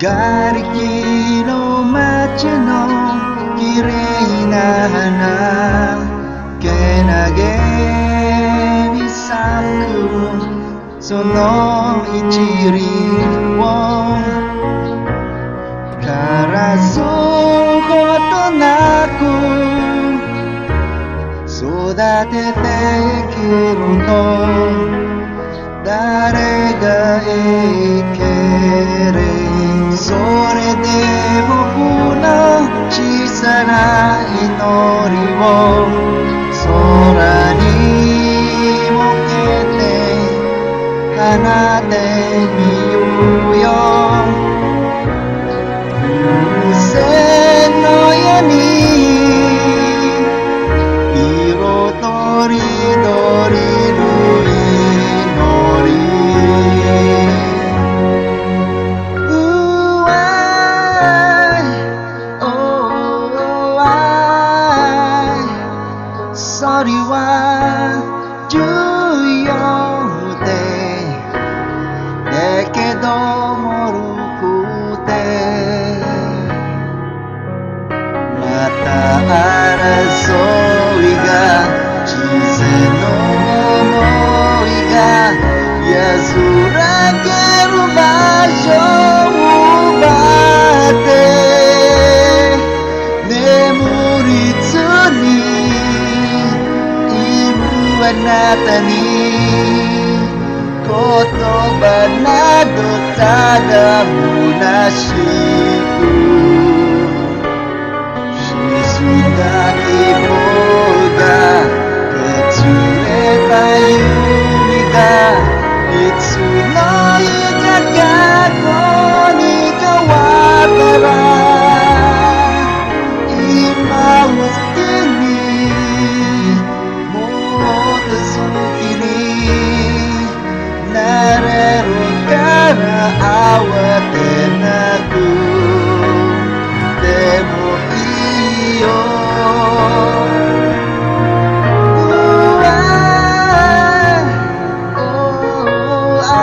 瓦礫の街の綺麗な花、けなげに咲くその一輪を枯らすことなく育てていけると誰が言いけれ。それで僕の小さな祈りを空に向けて放ってみようよ。風船のように色とりどりの祈り。 Ooh, I, oh, I それは重要でだけどもるくて、また争いが、自然の思いが安らげる場所を奪って、眠りずにいるあなたに、言葉などただ虚しく沈んだ希望が、削れた夢が、いつの日か過去に変わったら、今を好きに、もっと好きになれるから、慌てなくてもいいよ。 Ooh, I, oh, I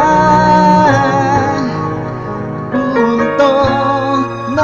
本当の